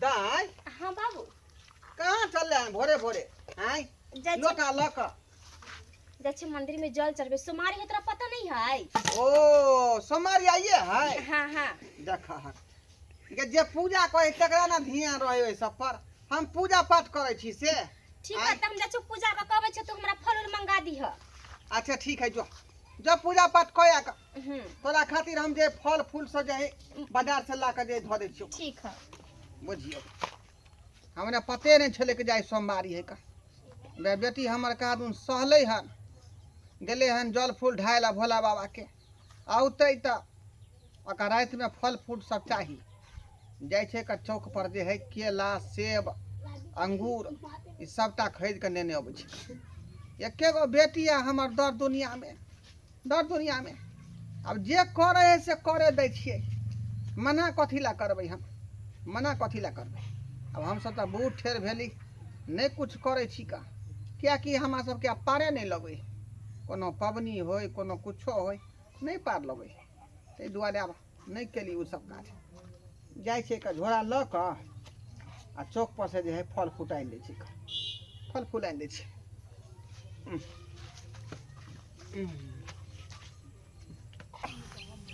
दाइ हाँ बाबू। कहाँ चलले हन भोरे भोरे? आँय, जाइ छी। लोटा लऽ कऽ जाइ छी मंदिर में जल चढ़बे, सोमवारी है, तोरा पता नहीं है? ओ सोमवारी आइए है? हाँ हाँ। देख हक गे, जे पूजा करे तकरा ना ध्यान रहे ओहि सब पर, हम पूजा पाठ करै छी से। ठीक है, त हम जाइ छी पूजा कऽ के अबै छी, तू हमरा फल उल मंगा दीह। अच्छा ठीक है, जो जो पूजा पाठ कऽ आ कऽ। हम्म। तोरा खातिर हम जे फल फूल सब जे है बाजार से ला कऽ जे धऽ दै छियौ। ठीक है। बुझियौ, हमरा पते नहि छलै कि जे आइ सोमवारी है का। बेटी हमर कहाँ सहलै हन, गेलै हन जल फूल ढाइ लए भोला बाबाके, औतै तऽ ओकरा रातिमे फल फूल सब चाही। जाइ छै एकर चौक पर जे है केला, सेब, अंगूर ई सबटा खरीद कऽ नेने अबै छै। एके गो बेटी है हमर दर दुनियामे, दर दुनियामे। आब जे करै है से करे दै छियै, मना कथी लए करबै हम, मना कथी लए करबै? आब हमसब तऽ बहुत ठेर भेली, नहि किछु करै छी का, किएकि हमरा सबके आब पारे नहि लगै है। कोनो पबनी होइ, कोनो किछो होइ, नहि पार लगै है, ताहि दुआरे आब नहि केली ओ सब काज। जाइ छै एक झोरा लऽ कऽ आ चौक पर से जे है फल फूल आनि दै छै, फल फूल आनि दै छै।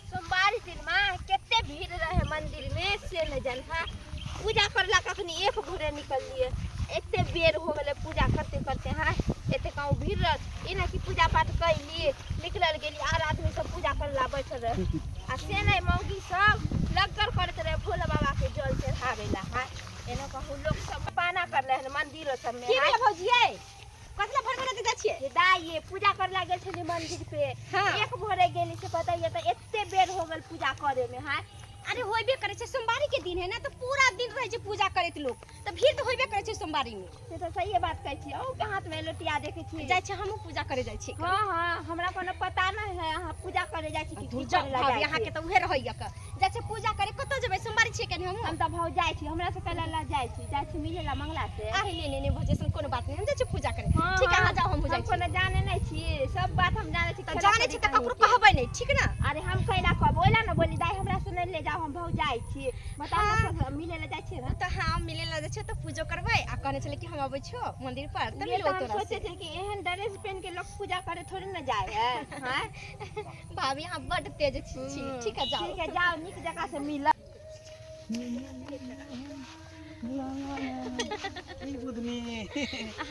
सोमवारी दिन में कते भीड़ रहे मंदिर में से नहीं जान। हाँ, पूजा करला कखनी एक भोरे निकललिए, एते बेर हो गेलै पूजा करते करते। हाँ, एते कहूँ भीड़ रह ई ना कि पूजा पाठ कैली निकलल गेली, आर आदमी सब पूजा करला बैठल रहे आ से नहीं, मौगी सब लगल करैत रहे भोला बाबा के जल चढ़ावे ला। हाँ, एना कहूँ लोग सब पाना करले हन मंदिरो सब में। की हाँ। भेल भौजियै, कथी ला भड़बड़ाते जाइ छियै? हे दाइ ये, पूजा करे ला गेल छली मंदिर पे। हाँ। एक भोरे गेली से बताइए तऽ एते बेर हो गेल पूजा करे में। हाँ। अरे होइबे करै छै, सोमवारी के दिन है ना, तऽ पूरा दिन रहै छै पूजा करैत लोक, तऽ भीड़ तऽ होइबे करै छै सोमवारी में। से तऽ सहिए बात कहै छी। अहूँ के हाथ में लोटिया देखै छी। जाइ छै, हमहूँ पूजा करे जाइ छी। हाँ हाँ, हमरा कोनो पता नहीं है अहाँ पूजा करे जाइ छी कि की धुर जाउ करे ला भाभी, जाइ अहाँके छी। तऽ उहे रहैया क जाइ छै पूजा करे, कतऽ जेबै, सोमवारी छियै कनि हमहूँ। हम तऽ भाव जाइ छी, हमरा से कहला ला जाइ छी, जाइ छी मिले ला मंगला से। अरे नहीं नहीं नहीं भौजी, ऐसन कोनो बात नहीं, हम जाइ छी पूजा करे। हाँ, ठीक है, हाँ, अहाँ जाउ, हमहूँ हम जाइ छी। कोनो जाने नहीं छी, सब बात हम जाने छी। तऽ खेला जानै छी करी तऽ ककरो कहीं के। कहबै नहि, ठीक ना? अरे हम कैला कहब, ओइला ना बोली दाई हमरा से नहीं ले जाओ, हम भाव जाइ छी। बताउ ना। हाँ। सब मिले ला जाइ छी ना? तऽ हाँ, मिले ला जाइ छियै तऽ पूजो करबै आ कहने छलै कि हम अबै छियौ मंदिर पर तऽ ये मिलबो तो हम तोरा सोचे से। थे कि एहन ड्रेस पहन के लोग पूजा करे थोड़ी ना जाए है। हाँ? भाभी, अहाँ बड्ड तेज छी। ठीक है, जाउ। ठीक है, जाओ, नीक जगह से मिल। ई बुधनी।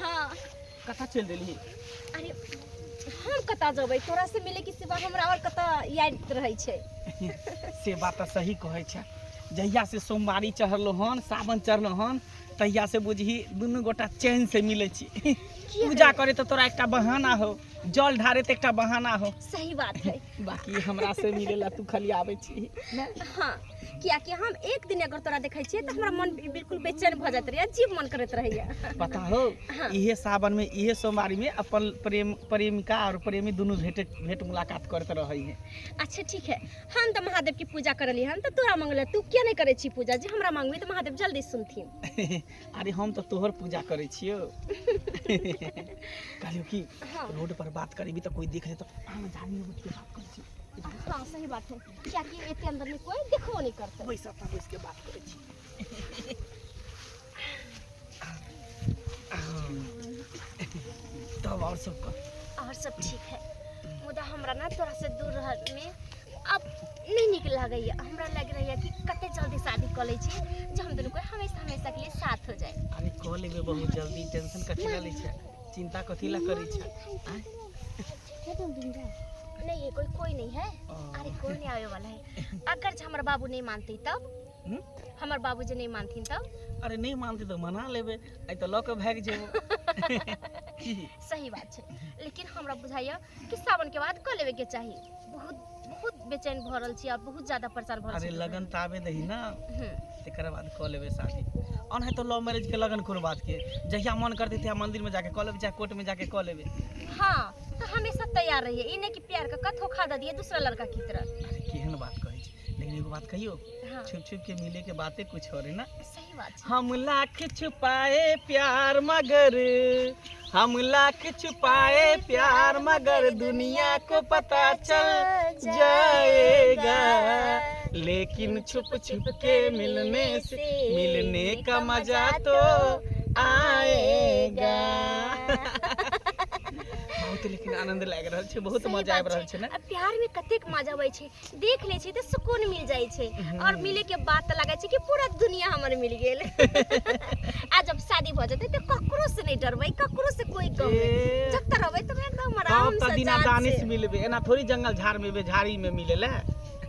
हाँ। कतऽ चलि देलही? अरे हम कतऽ जेबै, तोरा से मिले के सिवा हमरा और कतऽ याद रहै छै? से बात तऽ सही कहै छै। जहिया से सोमवारी चढ़लो हन, सावन चढ़लो हन, तहिया से बुझही दुनू गोटा चैन से मिलै छी। पूजा करे तऽ तोरा एकटा बहाना हो, जल ढारे तऽ एकटा बहाना हो। सही बात है। बाकी हमरा से मिले ला तू खाली आबै छी ने? हाँ, कियाकि हम एक दिन अगर तोरा देखै छियै तऽ हमरा मन बिल्कुल बेचैन भऽ जाइत रहैया, अजीब मन करैत रहैया। पता हो? हाँ। इहे सावन में, इहे सोमवारी में अपन प्रेम प्रेमिका और प्रेमी दुनू भेंट भेंट मुलाकात करते रहै है। अच्छा ठीक है, हम तऽ महादेव के पूजा करली हन तऽ तोरा मंगले, तू किया नहीं करै छी पूजा जे हमरा मांगबी तऽ महादेव जल्दी सुनथिन? अरे हम तऽ तोहर पूजा करै छियौ। कहलियौ कि हाँ। रोड पर बात करेबी तऽ कोई देख ले तऽ हम जानी बैठ के बात करै छी। हाँ, सही बात है, कियाकि एते अंदर में कोई देखबो नहीं करतै। बैस, अपना बैस के बात करै छी। तब और सब कह। और सब ठीक है, मुदा हमरा ना तोरा से दूर रह में अब नहीं नीक लगैया। हमरा लग रहैया कि कते जल्दी शादी कऽ लै छी जे हम दुनू कोई हमेशा हमेशा के लिए साथ हो जाए। अरे कऽ लेबै बहुत जल्दी, टेंशन कथी ला लै छै, चिंता कथी ला करै छै, आँय? नहीं है कोई, कोई नहीं है। अरे कोई नहीं आवे वाला है। अगर जे हमर बाबू नहीं मानते तब? हम्म? हमर बाबू जे नहीं मानथिन तब? अरे नहीं मानते तऽ मना लेबै, आइ तऽ लऽ कऽ भागि जेबो की? सही बात छै, लेकिन हमरा बुझाइया कि सावन के बाद कऽ लेवे के चाही। बहुत बहुत बेचैन भऽ रहल छी आ बहुत ज्यादा परेशान भऽ रहल अरे छी। लगन तऽ आबे दही ना। हम्म। तकर बाद कऽ लेबै शादी। ओनाहि तऽ लव मैरिज के लगन कोनो बात के, जहिया मन करतै तहिया मंदिर में जाके कऽ लेबै, चाहे कोर्ट में जाके कऽ लेबै। हाँ, तऽ हमेशा तैयार रहिए, ई नहीं कि प्यार का धोखा दे दिए दूसरा लड़का की तरह। अरे केहन बात कहै छी, लेकिन एगो बात कहियौ? हाँ। छुप छुप के मिले के बातें कुछ और है ना। सही बात छै। हम लाख छुपाए प्यार मगर, हम लाख छुपाए प्यार मगर दुनिया को पता चल जाएगा। लेकिन छुप छुप के मिलने से मिलने का मजा तो आएगा। बहुत लेकिन आनंद लागि रहल छै, बहुत सही मजा बात आबि रहल छै ने। आ प्यार में कतेक मजा आबै छै, देख लै छै तऽ सुकून मिल जाइ छै, और मिले के बाद तऽ लागै छै कि पूरा दुनिया हमर मिल गेल। आ जब शादी भऽ जेतै तऽ ककरो से नहि डरबै, ककरो से कोई गम नहि। ए, जब तक रहबै तब एकदम आराम तब तऽ से दिना आजाद दानिश से। मिलबे, एना थोड़ी जंगल झाड़ में झाड़ी में मिले ले।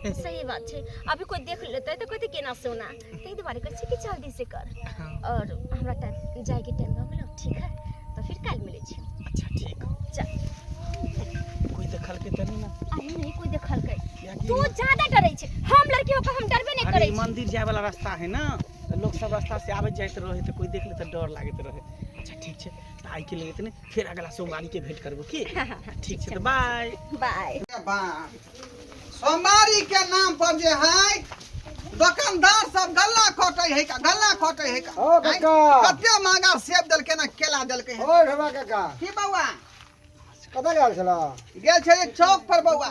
सही बात छै, अभी कोई देख लेतै तऽ कहतै केना सोना, ताहि दुआरे कहै छै कि जल्दी से कर। और हमरा टाइम जायके टाइम भऽ गेलो, ठीक है तऽ फिर काल्हि मिलै छी। अच्छा ठीक। चल। कोई देखलकै तऽ नहि ने? अरे नहीं, कोई देखलकै। कियाकि तू ज्यादा डरै छै, हम लड़की होकर हम डरबे नहीं अरे करै ई छी। मंदिर जाय वाला रास्ता है ना, तऽ लोग सब रास्ता से आबैत जाइत रहे तऽ कोई देख ले तऽ डर लागैत रहे। अच्छा ठीक छै, तऽ आइ के लेल इतने, फेर अगला सोमवारी के भेंट करबो की? ठीक छै, तऽ बाय बाय। बाप, सोमवारी के नाम पर जे है दोकानदार सब गल्ला कटै है का, गल्ला कटै है का। ओ काका। कते महंगा सेब देलकै ना केला देलकै है। ओ ढेबा काका। की बौआ? कतऽ गेल छलऽ? गेल छलियै चौक पर बौआ।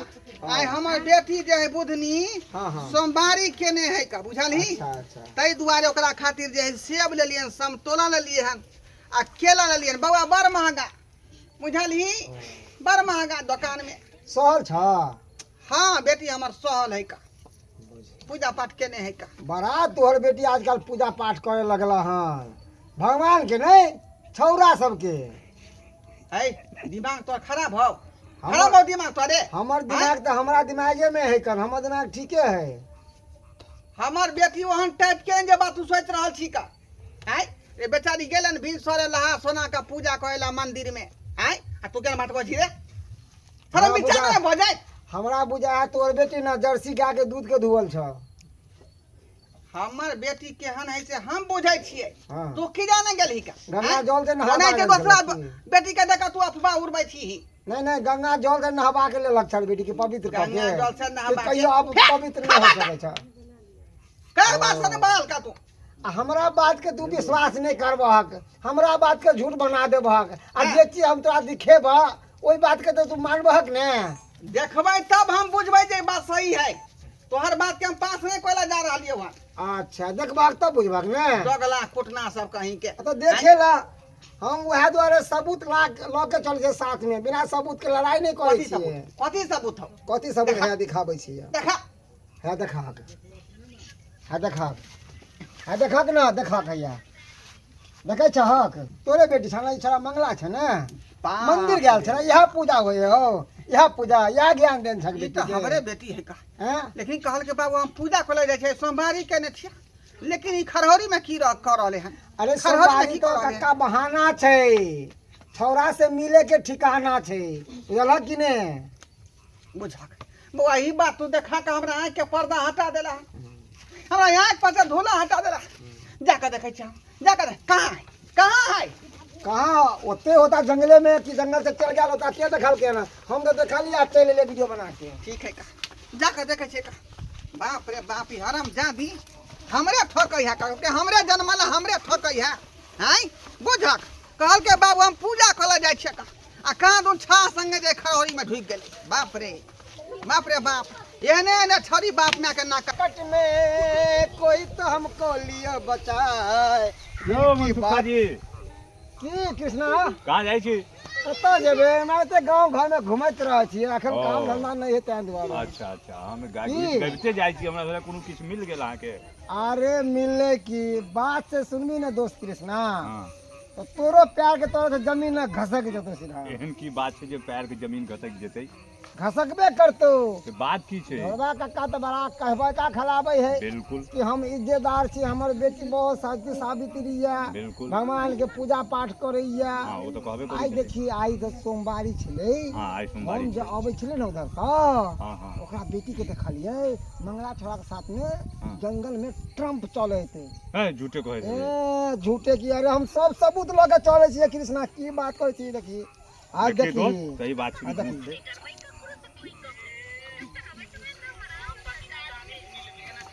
आइ हमर बेटी जे है बुधनी हाँ, हाँ। सोमवारी केने है का, बुझलही? अच्छा अच्छा। ताहि दुआरे ओकरा खातिर जे है सेब लेलियै हन, समतोला लेलियै हन आ केला लेलियै हन। बौआ बड़ महंगा, बुझलही, बड़ महंगा दोकान में। सहल छ? हाँ बेटी हमर सहल है का, पूजा पाठ केने है का। बड़ा तोहर बेटी आजकल पूजा पाठ करे लगला हन, भगवान के नहीं छौरा सबके। है दिमाग तोर खराब हौ, खराब हौ दिमाग तोरे। हमर दिमाग तऽ हमरा दिमागे में है कन, हमर दिमाग ठीके है। हमर बेटी ओहन टाइप के जे बात तू सोच रहल छी का। आय रे बेचारी गेलन भीन सरे लहा सोना का पूजा करेला मंदिर में। आय आ तू केना बात कहै छी रे? थोड़ा हमरा विचार बुझा- नहि भऽ जाय। हमरा बुझा है तोहर बेटी ना जर्सी गाय के दूध के धुअल छ। हमर बेटी केहन है से हम बुझै छियै। हाँ। तू की जाने गेलही का? गंगा आँय? जल से नहबा ओनाहिते गेल दोसरा छलै की? बेटी के देख तू अफवाह उड़बै छी। नहीं नहीं, गंगा जल से नहबा के लेलक छल बेटी के पवित्र कऽ के। गंगा जल से नहबा के। कहियो अब पवित्र नहीं हो सकै छ। कर बात से बाल का तू। आ हमरा बात के तू विश्वास नहीं करबहक, हमरा बात के झूठ बना देबहक, आ जे चीज हम तोरा दिखेबह ओहि बात के तो तू मानबहक ने। देखबै तब हम बुझबै जे बात सही है। तोहर बात के हम पास नहीं कोइला जा रहलियै हन। अच्छा देखबहक तब बुझबहक ने। दोगला कुटना सब कहीं के। तो देखेला हम वएह दुआरे सबूत ला लऽ के चलै छियै साथ में, बिना सबूत के लड़ाई नहीं करै कथी छियै। सबूत? कथी सबूत हौ? कथी सबूत है दिखाबै छियै। देखा। है देखा, है देखा, है देखा ना, देखा हैया देखै छहक तोरे बेटी छौ ने, ई छौड़ा मंगला छै ने, मंदिर गेल छलै, इएह पूजा होइ हौ, इएह पूजा, इएह ज्ञान देन छक ई बेटी तऽ के। हमरे बेटी है का। हैं? लेकिन कहल के बाबू हम पूजा करे जाइ छै, सोमवारी केने छियै, लेकिन ई खरहरी में की कर रहले हन? अरे खरहरी में सोमवारी की तो कर रहले हन? कक्का बहाना छै, छौड़ा से मिले के ठिकाना छै, बुझलक कि ने? बुझक बौआ, ई बात तू देखा के हमरा आँखि के पर्दा हटा देला, हमरा आँखि पर से धूला हटा देला। जाके देखै छियै हम, जाके देख, कहाँ है, कहाँ है? कहाँ ओते होता जंगले में कि जंगल से चल गया होता, के देखल के ना? हम तो देखलिए आ चल एलिए वीडियो बना के। ठीक है का, जाके देखै छियै का। बाप रे बाप, ई हराम जादी हमरे ठकै है, के हमरे जन्मल हमरे ठकै है। हैं बुझक, कहल के बाबू हम पूजा करे जाइ छियै का, आ कहाँ दून छा संगे जे खरहरी में ढुकि गेलै। बाप रे बाप रे बाप, एहने एहने छड़ी बाप माय के नाक कट में कोई तो हमको लियो बचाए। यौ मनसुखा जी। की कृष्णा? कहाँ जाइ छी? कतऽ जेबै, एना तऽ गाँव घर में घुमैत रहै छियै, एखन ओ। काम धंधा नहि है ताहि दुआरे। अच्छा अच्छा, हम की? गबिते जाइ छी, हमरा कोनो किछु मिल गेल अहाँके? अरे मिलले की बात से सुनबी ने दोस्त कृष्णा, हाँ। तो तोरो प्यार के तोरा से जमीन न घसक जेतौ सीधा। एहन की बात छै जे पैर के जमीन घसक जेतै? घसकबे करतौ। से बात की छै? ढोरबा कक्का तऽ बड़ा कहबै का खलाबै है। बिल्कुल। कि हम इज्जतदार छी, हमर बेटी बहुत सती सावित्री है, बिल्कुल। भगवान के पूजा पाठ करैया। हाँ, ओ तऽ कहबे करै आइ छथिन। देखी, आइ तऽ सोमवारी छलै। हाँ, आइ सोमवारी हम जे छै। अबै छलै ने उधर सँ, हाँ, हाँ। ओकरा बेटी के देखलियै मंगला छोड़ा के साथ में हाँ। जंगल में ट्रम्प चलैत। हैं, झूठे कहै छै। ए झूठे की, अरे हम सब सबूत लऽ के चलै छियै कृष्णा, की बात करै छी? देखी आज, देखिए देखी दोस्त, सही बात छै आ कि देखी। झूठ छै?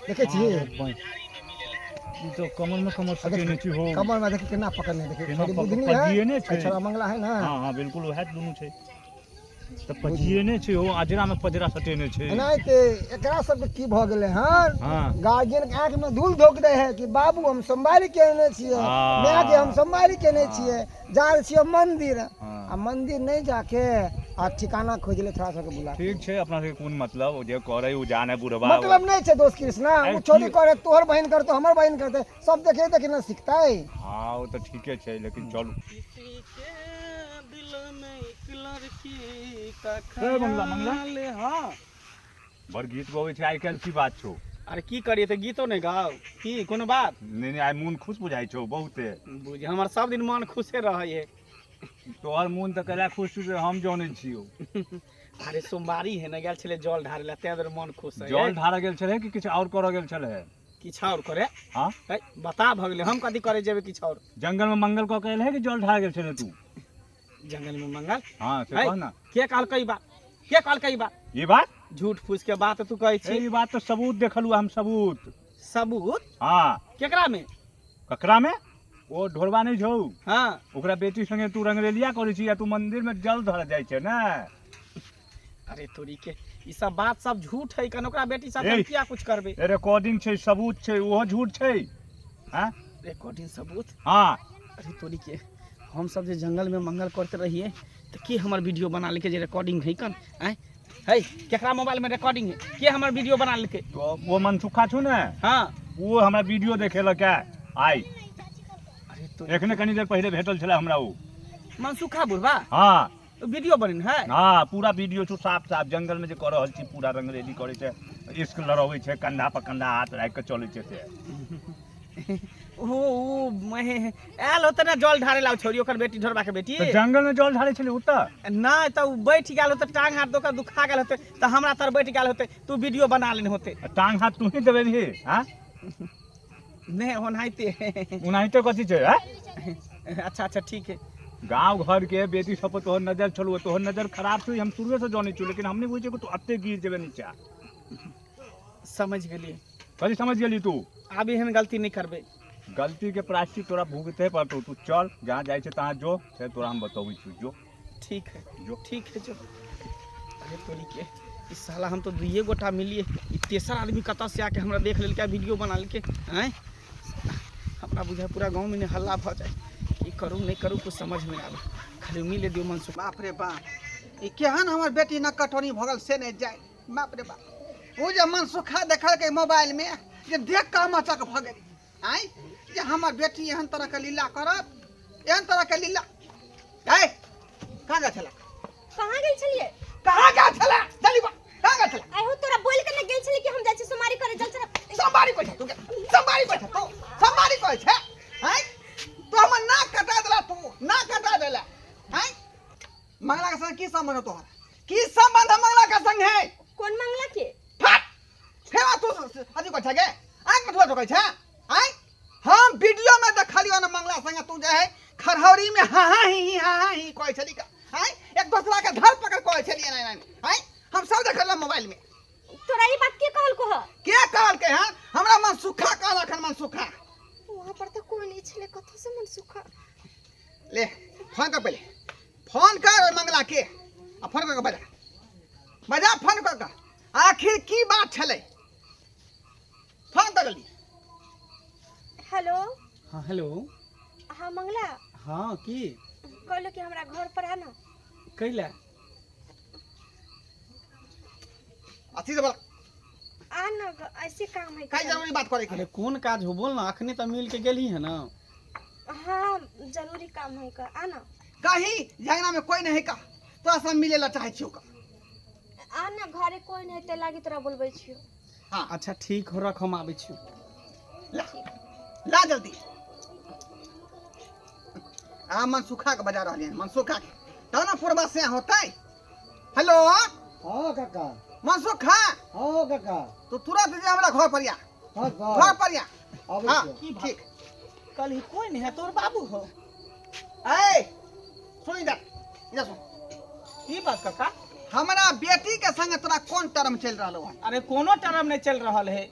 देखै छी ई तो कमर में कमर सटेने छी हो। कमर में देखी केना पकड़ने, देखी केना छोड़ी बुधनी है, पजिएने छै। छोड़ा मंगला है ना। हाँ हाँ बिल्कुल, वएह दुनू छै। तऽ पजिएने छै ओ अजरा में पजरा सटेने छै एनाहिते एकरा सबके की भऽ गेलै हन हाँ गार्जियन के आँखि में धूल धोक दै है कि बाबू हम सोमवारी केने छियै हाँ। माय के हम सोमवारी केने हाँ। छियै जा रहल छियै मंदिर हाँ। आ मंदिर नहि जाके आ ठिकाना खोजि ले थोड़ा सबके बुला के। ठीक छै अपना सबके कोन मतलब ओ जे करे ओ जाने बुढ़बा मतलब नहि छै दोस्त कृष्णा अरे ओ छोरी की- करे तोहर बहिन करतो हमर बहिन करते सब देखे देखे ना सिखतै हाँ ओ तऽ ठीके छै लेकिन चलू किसी के दिल में एक लड़की का ए, मंगला, मंगला। ख्याल हाँ बड़ गीत गबै छै आइ काल्हि की बात छौ अरे की करिए तऽ गीतो नहि गाउ की कोनो बात नहि नहि आइ मोन खुश बुझाइ छौ बहुते बुझ हमर सब दिन मन खुशे रहै है तोहर मोन तऽ कला खुश छौ से हम जनै छियौ अरे सोमवारी है ने गेल छलै जल ढारे ला तें दुआरे मन खुश है जल ढारऽ गेल छलै कि किछु आओर करऽ गेल छलै किछु आओर करे हाँ है बता भऽ गेलै हम कथी करे जेबै किछु आओर जंगल में मंगल कऽ के एल है कि जल ढार गेल छलै तू जंगल में मंगल हाँ से है कह ना के कहलकै ई बात के कहलकै ई बात ई बात झूठ फूस के बात तू कहै ए, छी ई बात तऽ सबूत देखलू हम सबूत सबूत हाँ केकरा में ककरा में ओ ढोरबा नहि छौ हाँ ओकरा बेटी संगे तू रंगरेलिया करै छी या तू मंदिर में जल धरऽ जाइ छै ने अरे तोरी के ई सब बात सब झूठ है कन ओकरा बेटी साथ ए। हम किया कुछ करबे रिकॉर्डिंग छै सबूत छै ओहो झूठ छै हाँ रिकॉर्डिंग सबूत हाँ अरे तोरी के हम सब जे जंगल में मंगल करते रहिए तो के हमर वीडियो बना लेके जे रिकॉर्डिंग है कन आय है केकरा मोबाइल में रिकॉर्डिंग है के हमर वीडियो बना लेके तो वो मनसुखा छौ ने हाँ वो हमरा वीडियो देखेलक है आइ अरे तो एखने कनी देर पहिले भेटल छलै हमरा ओ मनसुखा बुढ़बा हाँ वीडियो बनेन है हाँ पूरा वीडियो छौ साफ साफ जंगल में जे कऽ रहल छी पूरा रंगरेली करै छै इश्क लड़बै छै कंधा पर कंधा हाथ राखि कऽ चलै छै से ओ आयल होते ना जल ढारे ला छोरी ओकर बेटी ढोरबा के बेटी तऽ जंगल में जल ढारै छलै ओतऽ नहीं तो उ बैठ गेल होते टांग हाथ ओकर दुखा गेल होते तो हमरा तर बैठ गेल होते तू वीडियो बना लेने होते आ टांग हाथ तू ही देबे रही हाँ नहीं ओनाहिते ओनाहिते कथी छै हाँ अच्छा अच्छा ठीक है गाँव घर के बेटी सब पर तोहर नजर छलू तोहर नजर खराब छौ ई हम शुरुए से जानै छियौ लेकिन हम नहि बुझै छियौ कि तू एते गिर जेबे नीचा समझ गेलिए कथी समझ गेली तू आब एहन गलती नहीं करबे गलती के प्रायश्चित तोरा भुगते पड़तौ तू चल जहाँ जाइ छै तहाँ जो फेर तोरा हम बतबै छियौ जो ठीक है जो ठीक है जो अरे तोरी के ई साला हम तो दुइये गोटा मिलिए ई तेसर आदमी कतऽ से आके हमरा देख लेलकै वीडियो बना लेलकै आँय हमरा बुझाय पूरा गाँव में ने हल्ला भऽ जाए की करू नहीं करू कुछ समझ में आवे खाली मिले दियो मनसुख बाप रे बाप ई केहन हमर बेटी न कटौनी भऽ गेल से नहि जाय बाप रे बाप ओ जे मनसुखा देखलकै मोबाइल में जे देख कऽ हम अचक भऽ गेली आँय जे हमर बेटी एहन तरहके लीला करत एहन तरहके लीला ऐ कहाँ गेल छला कहाँ गेल छलियै कहाँ गेल छला जल्दी बा कहाँ गेल छला आइ हो तोरा बोल के न गेल छलियै कि हम जाइ छी सोमवारी करे जल चढ़ा सोमवारी कहै छै तू सोमवारी कहै छै तू सोमवारी कहै छै आँय तू हमर नाक कटा देला तू नाक कटा देला आँय मंगला के संग की संबंध है तोहर की संबंध है मंगला के संग है कोन मंगला के फट फेर तू अथी कहै छै गे आँख में धुआ ठोकै छै आँय हम वीडियो में देखलियो ना मंगला संगे तू जे है खरहौरी में हाँ हाँ ही ही हाँ हाँ ही कहै छली का आँय एक दूसरा के धर पकड़ कहै छली एना एना आँय हम सब देखल मोबाइल में तोरा ई बात के कहलको ह के कहलकै हँ हमरा मन सुखा कहलक हन मन सुखा वहाँ पर तऽ कोई नहीं छलै कतऽ से मन सुखा ले फोन कर पहिले फोन कर ओहि मंगला के आ फोन कर के बजा बजा फोन कर के आखिर की बात छलै फोन कर जल्दी हेलो हाँ हेलो हाँ मंगला हाँ की कहलो कि हमरा घर पर आना कैला अथी से बोला आ ना ग- ऐसे काम है काई जरूरी बात करे के अरे कोन काज हो बोल ना अखने तऽ मिल के गेली है ना हाँ जरूरी काम है का आ ना कहीं झगड़ा में कोई नहीं का तोरा सब मिले ला चाहे छियो का आ ना घरे कोई नहीं ते लागी तोरा बोलबै छियो हाँ अच्छा ठीक हो रख हम आबै छी ला ला जल्दी आ मन सुखा के बजा रहलियै मन सुखा के तब ना पूर्वा से होतै हेलो हाँ काका मन सुखा हाँ काका तू तुरंत जे हमरा घर पर आ हाँ घर पर आ आबै हाँ छियौ। ठीक कल ही कोई नहीं है तोर बाबू हो ए सुन इधर इधर सुन की बात काका हमरा बेटी के संग तोरा कोन टर्म चलि रहल हन अरे कोनो टर्म नहीं चल रहल है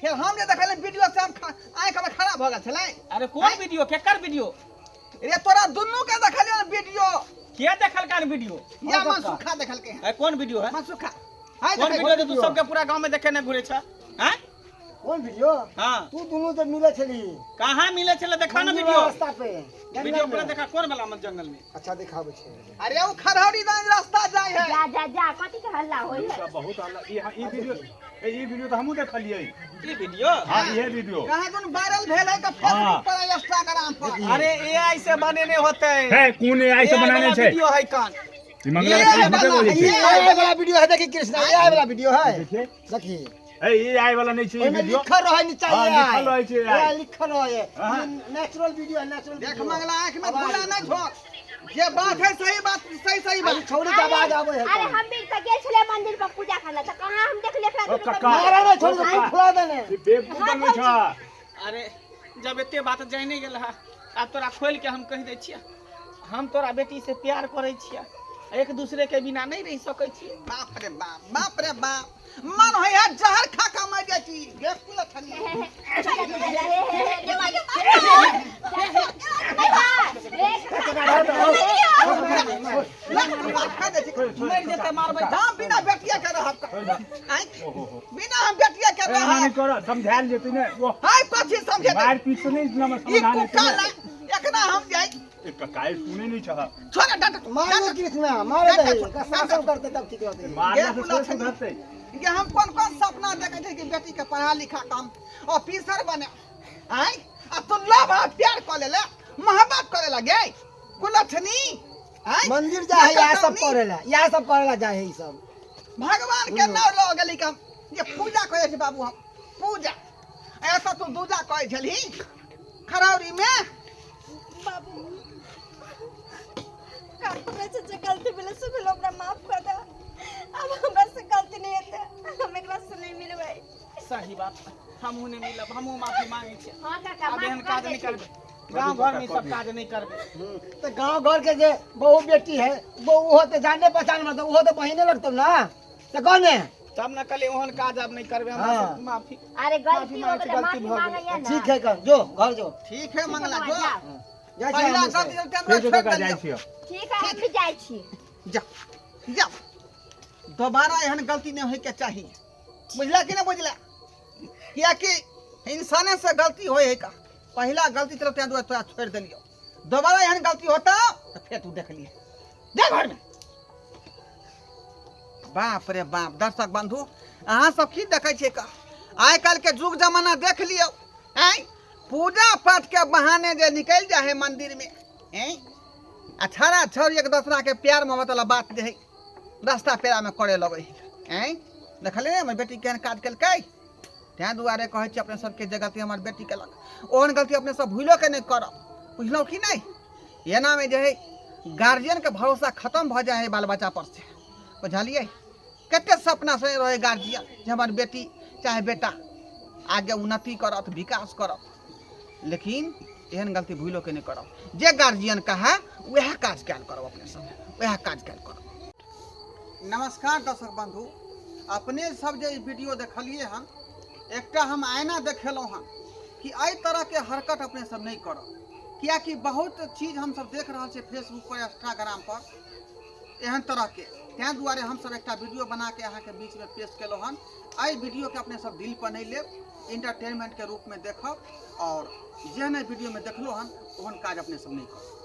फिर हम जे देखल वीडियो से हम आँखि हमर खराब भऽ गेल छलै अरे कोन वीडियो केकर वीडियो रे तोरा दुनू के देखलियौ वीडियो के देखलका वीडियो? या मनसुखा देखलकै हन। ए, कोन वीडियो है? मनसुखा हाय। कोन देखै वीडियो जे तू सबके पूरा गांव में देखे ने घुरे छ? हैं? कोन वीडियो? हां। तू दुनू तऽ मिले छली। कहाँ मिले छले? देखा ना मंदिर वीडियो। वाला रास्ता पे जंगल वीडियो में। पूरा देखा, कोन वाला में जंगल में? अच्छा, दिखाबै छै। अरे ओ खरहरी दान रास्ता जाय है। जा जा जा, कथी के हल्ला होय है? बहुत हल्ला। ई ई वीडियो, ए, ई वीडियो तऽ हमहूँ देखलियै। ई वीडियो? हाँ, इहे वीडियो। कहाँ कोन वायरल भेल है का फेसबुक पर, इंस्टाग्राम पर। अरे एआई से बनेने होते। हे, कोन एआई से AI बनाने वाला छै? वीडियो है कान। ई मंगला ये के वाला, झूठे बोलै छै। ये एआई वाला वीडियो है, देखी कृष्णा, एआई वाला वीडियो है। देखिए। देखी। ए, ई आई वाला नहीं छै ई ओहिमे वीडियो। लिखल रहै नीचा हाँ, AI। लिखल रहै छै AI। AI लिखल रहै। हाँ। नेचुरल वीडियो है, नेचुरल। देख मंगला, आँख में धूला नहीं झोंक, जे बात है सही बात, सही सही अरे बात। छौड़ी के आवाज आबै है। अरे हम भी तऽ गेल छलियै मंदिर पर पूजा करला, तऽ कहाँ हम देखलियै एकरा ओ दुनू के? कक्का। मारा नहि छौड़ी के, फुला देने। ई बेवकूफ बनबै छ। अरे जब एते बात जाने गेल है, आब तोरा खोल के हम कहि दै छियै, हम तोरा बेटी से प्यार करै छियै, एक दूसरे के बिना नहीं रह सकै छियै। बाप रे बाप, बाप रे बाप, मन होइ है जहर खा के मर जाइ छी। बेवकूफ लछनी। हे, हे, हे, देवा के खा जाइ छी। मरि जेतै, मारबै। हम बिना बेटिया के रहब का? आँय? बिना हम बेटिया के एना नहि रहब? कर, समझायल जेतै ने ओ। हाय, कथी समझेतै? मारि पीट से नहि नम ई समाधान हेतै कुक्का ने। ला एकरा हम जाइ। ए कक्का, ई सुनै नहि छह। छोड़ डंट। मारे कृष्णा, मारे दही, ओकरा शासन करते तब ठीक रहतै। मारला से थोड़े सुधरतै। ये हम कोन कोन सपना देखे छै कि बेटी के पढ़ा लिखा के हम ऑफिसर बने। आय, आ तू लव आ प्यार कर ले, मोहब्बत करे लगे कुलछनी। आय, मंदिर जा है, इएह सब नहीं। करेला, इएह सब करेला जा है ई सब। भगवान के नाम लऽ गेली कम जे पूजा करे छै बाबू, हम पूजा ऐसा तू दूजा कहै छलही खरौरी में। बाबू, का हमरा से जे गलती भेलै से भेल, हमरा माफ कर दे। अब हमरा से गलती नहीं हेतै, हम एकरा से नहीं मिलबै। सही बात, हमहूँ नहि मिलब, हमहूँ माफी मांगै छियै। हाँ काका, आब एहन माफ कर काज नहि देथिन। करबै, गाँव घरमे ई सब काज नहि करबै। तऽ गाँव घर के जे बहु बेटी है वो ओहो तऽ जाने पहचान में, तऽ ओहो तऽ बहिने लगतौ ना, तऽ कह ने। तब ने कहलियै, ओहन काज आब नहि करबै, हमरा हाँ। से माफी। अरे गलती हो माफी गेलै, मांगै छी, माफी गलती भऽ मांगैया ना। ठीक है, कर जो घर जो। ठीक है मंगला, जो। जाओ। जाइ छी पहिला हमहूँ सब। गलती तऽ हमरा ठीक छै छोड़ि कक्का, जाइ देलियौ। छियौ। ठीक है, हम भी जाइ छी। जा जा, दोबारा एहन गलती नहि होइके चाही, बुझला कि नहि बुझला? कियाकि इंसाने से गलती होइ है का। पहिला गलती चलो तें दुआरे तोरा छोड़ि देलियौ, दोबारा एहन गलती होता तऽ फेर तू देख लिहे। जा घरमे। बाप रे बाप, दर्शक बंधु, अहाँ सब की देखै छियै का? आइ काल्हिके युग जमाना देख लियौ। आँय, पूजा पाठ के बहाने जे निकलि जाइ है मंदिर में, आँय, आ छड़ा छौड़ी एक दोसरा के प्यार मोहब्बत वाला बात जे है रास्ता पेरा में करे लगै है। आँय, देखलियै ने हमर बेटी केहन काज केलकै? ताहि दुआरे कहै छी अपने सबके, जे गलती हमर बेटी केलक ओहन गलती अपने सब भूलो के नहि करब, बुझलहुँ कि नहि? एनामे जे है गार्जियनके भरोसा खत्म भऽ जाइ है बाल बच्चा पर से, बुझलियै? कते सपना से रहै गार्जियन जे हमर बेटी चाहे बेटा आगे उन्नति करत, विकास करत, लेकिन एहन गलती भूलो के नहि करब। जे गार्जियन कहै वएह काज कयल करब, अपने सब वएह काज कयल करब। नमस्कार दर्शक बंधु, अपने सब जे ई वीडियो देखलिए हन, एकटा हम आईना देखेलहुँ हन कि एहि तरहके हरकत अपने सब नहि करब, कियाकि बहुत चीज हमसब देख रहल छियै फेसबुक पर, इंस्टाग्राम पर एहन तरहके। ताहि दुआरे हमसब एकटा वीडियो बनाके अहाँके बीचमे पेश केलहुँ हन। एहि वीडियोके अपने सब दिल पर नहि लेब, इंटरटेनमेंटके रूपमे देखब, आओर जेहन एहि वीडियोमे देखलहुँ हन ओहन काज अपने सब नहि करब।